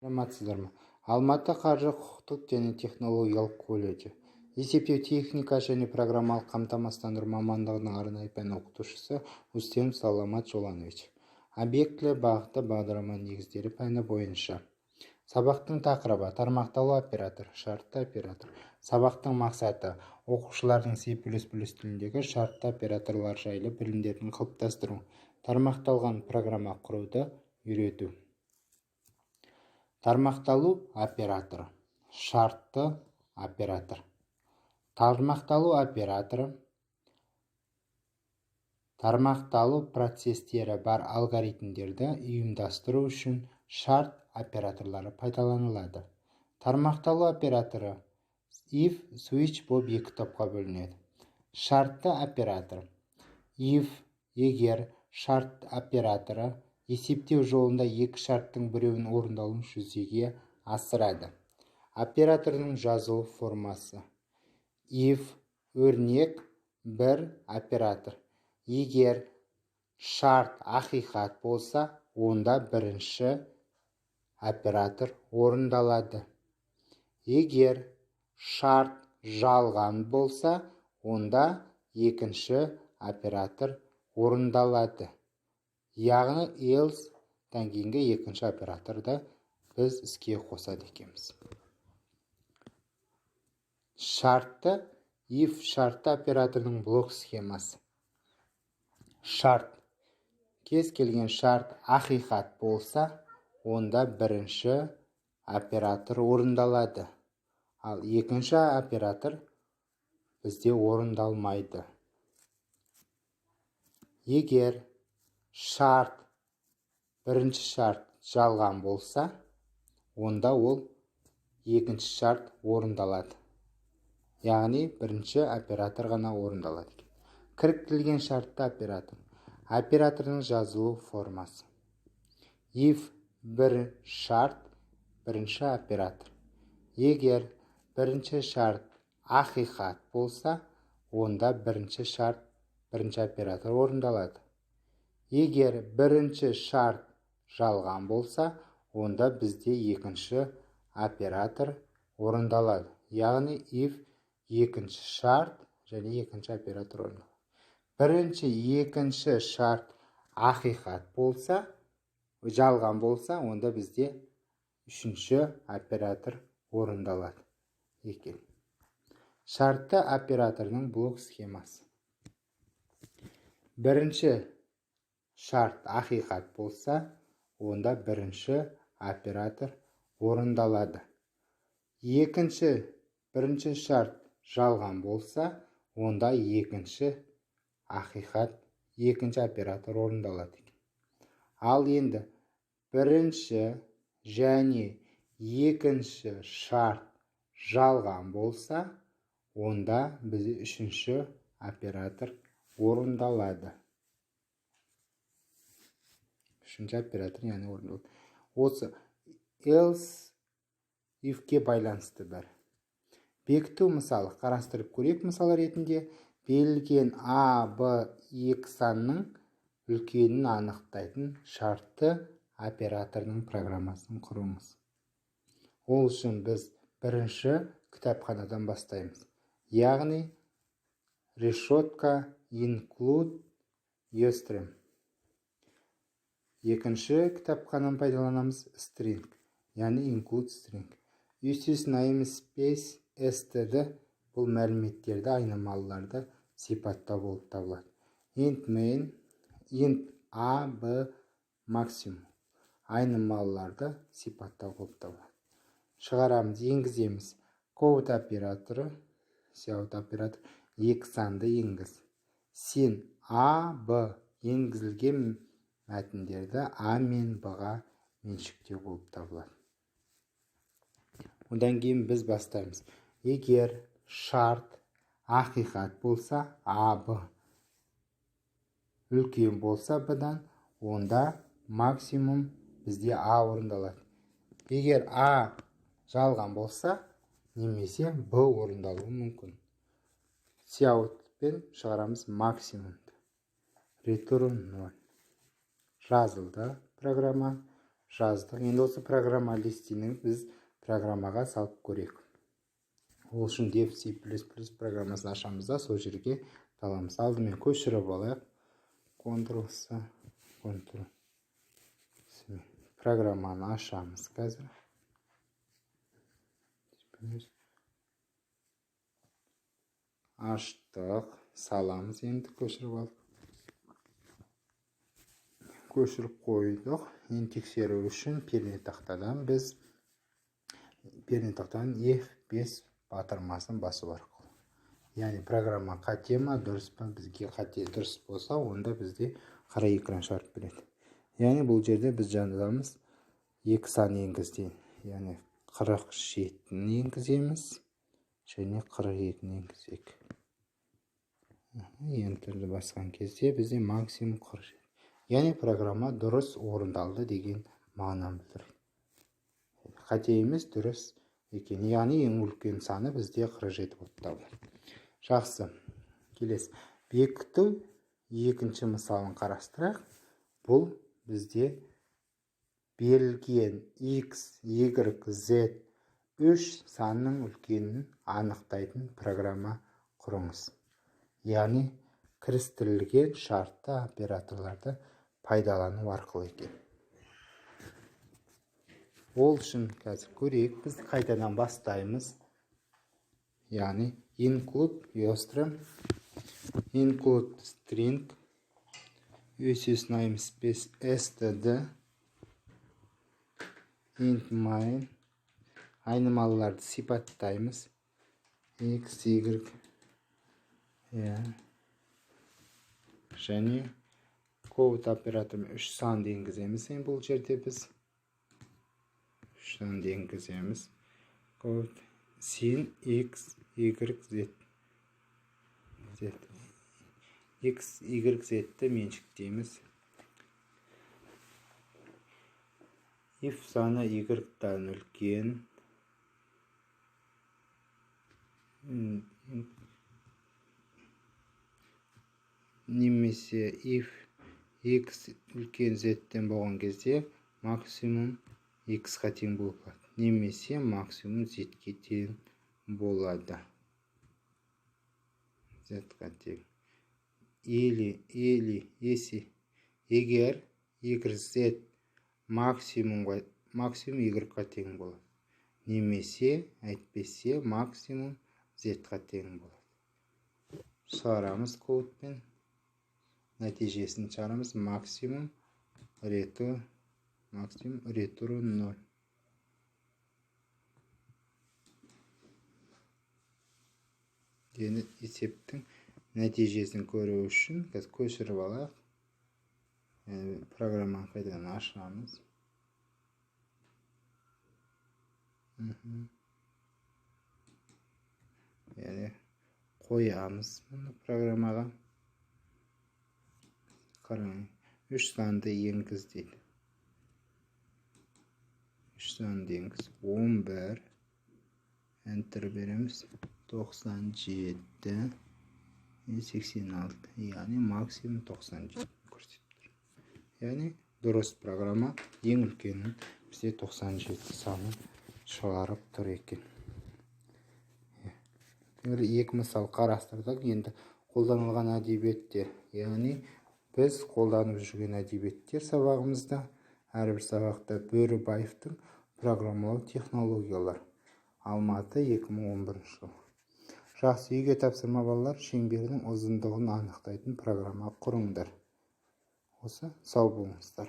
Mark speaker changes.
Speaker 1: Саламатсыздар ма! Алматы қаржы құқықтық және технологиялық колледжі есептеу техникасы және программалық қамтамасыздандыру мамандығының арнайы пән оқытушысы Устенов Саламат Жоланович. Объектілі бағытты бағдарлама негіздері пәні бойынша сабақтың тақырыбы: тармақталу оператор, шартты оператор. Сабақтың мақсаты: оқушылардың C++ тіліндегі шартты операторлар жайлы білімдерін қалыптастыру, тармақталған программа құруды үйрету. Тармақталу операторы, шартты оператор. Тармақталу операторы: тармақталу процестері бар алгоритмдерді ұйымдастыру үшін шарт операторлары пайдаланылады. Тармақталу операторы if, switch болып екі топқа бөлінеді. Шартты оператор if, егер шарт операторы есептеу жолында екі шарттың біреуінің орындалуын жүзеге асырады. Оператордың жазылу формасы: if өрнек бір оператор. Егер шарт ақиқат болса, онда бірінші оператор орындалады. Егер шарт жалған болса, онда екінші оператор орындалады, яғни else дан кейінгі екінші операторды біз іске қосады екенбіз. Шартты if шартты оператордың блок схемасы: шарт, кез келген шарт ақиқат болса, онда бірінші оператор орындалады, ал екінші оператор бізде орындалмайды. Егер шарт, бірінші шарт жалған болса, онда ол екінші шарт орындалады, яғни бірінші оператор ғана орындалады екен. Кіріктірілген шартты оператор. Оператордың жазылу формасы: if бір шарт, бірінші оператор. Егер бірінші шарт ақиқат болса, онда бірінші шарт, бірінші оператор орындалады. Егер бірінші шарт жалған болса, онда бізде екінші оператор орындалады, яғни if екінші шарт және екінші оператор орындалады. Бірінші, екінші шарт ақиқат болса, жалған болса, онда бізде үшінші оператор орындалады екен. Шартты оператордың блок схемасы: бірінші шарт ақиқат болса, онда бірінші оператор орындалады. Екінші, бірінші шарт жалған болса, онда екінші ақиқат, екінші оператор орындалады екен. Ал енді бірінші және екінші шарт жалған болса, онда бізде үшінші оператор орындалады. Үшінші оператор, яғни, орындалады. Осы else if ке байланысты бәрі. Бекіту мысалы қарастырып көрейік. Мысал ретінде берілген а, б екі санның үлкенін анықтайтын шартты оператордың программасын құрыңыз. Ол үшін біз бірінші кітапханадан бастаймыз, яғни решетка include iostream. Екінші кітапхананы пайдаланамыз, string, яғни include string. Uses namespace std, бұл мәліметтерді, айнымалыларды сипаттау болып табылады. Int main, int a, b максимум, айнымалыларды сипаттау болып табылады. Шығарамыз, енгіземіз. Cout операторы, cout оператор, екі санды енгіз. Сен а, б, енгізілген мәтіндерді а мен б-ға меншіктеу болып табылады. Одан кейін біз бастаймыз. Егер шарт ақиқат болса, а, б үлкен болса б-дан, онда максимум бізде а орындалады. Егер а жалған болса, немесе б орындалуы мүмкін. Cout пен шығарамыз максимумды. Return 0. Жазылды программа. Жаздық. Енді осы программа листini біз программаға салып көрейік. Ол үшін Dev C++ программасын ашамыз да, сол жерге саламыз. Алдымен көшіріп алайық. Ctrl-C, Ctrl-C. Программаны ашамыз қазір. Аштық, саламыз енді, көшіріп алдық. Көшіріп қойдық. Енді тексеру үшін пернетақтадан біз пернетақтадан F5 батырмасын басу арқылы. Яғни программа қате ма, дұрыс па, бізге қате дұрыс болса, онда бізде қара экран шығарып береді. Яғни бұл жерде біз жазамыз екі сан енгіз дейін. Яғни 47-ні енгіземіз және 42-ні енгізейік. Enter'ді басқан кезде бізде максимум 47. Яғни программа дұрыс орындалды деген мағынаны білдіреді. Қате емес, дұрыс екен. Яғни ең үлкен саны бізде 47 болып табылады. Жақсы. Келесі. Бекіту екінші мысалын қарастырайық. Бұл бізде берілген X, Y, Z 3 санның үлкенін анықтайтын программа құрыңыз. Яғни кірістірілген шартты операторларды пайдалану арқылы екен. Ол үшін қазір көрейік, біз қайтадан бастаймыз. Яғни include iostream, include string, namespace std, int main, айнымалыларды сипаттаймыз. X, Y, және код операторымен 3 санды енгіземіз. Енді бұл жерде біз 3 санды енгіземіз. Код sin x, y, z. Z. X, Y, Z-ті меншіктейміз. If саны y-тан үлкен, немесе if x үлкен z-тен болған кезде максимум x-қа тең болады, немесе максимум z-ке тең болады. Z-қа тең. Или, если, егер y, z максимум y-қа тең болады, немесе әйтпесе максимум z-қа тең болады. Шығарамыз кодпен. Нәтижесін шығарамыз. Максимум return 0. Енді есептің нәтижесін көру үшін қазір көшіріп алайық. Программаны қайтадан ашамыз. Яғни қоямыз мұны программаға. Қараңыз, 3 санды енгіз дейді. 3 санды енгіз. 11, Enter береміз. 97, 86, яғни максимум 97 көрсетіп тұр. Яғни дұрыс программа ең үлкенін бізде 97 санын шығарып тұр екен. Екі мысал қарастырдық. Енді қолданылған әдебиеттер, яғни біз қолданып жүрген әдебиеттер сабағымызда, әрбір сабақта Бөрібаевтың программалау технологиялар, Алматы 2011 жыл. Жақсы, үйге тапсырма балалар, шеңбердің ұзындығын анықтайтын программа құрыңдар. Осы, сау болыңыздар.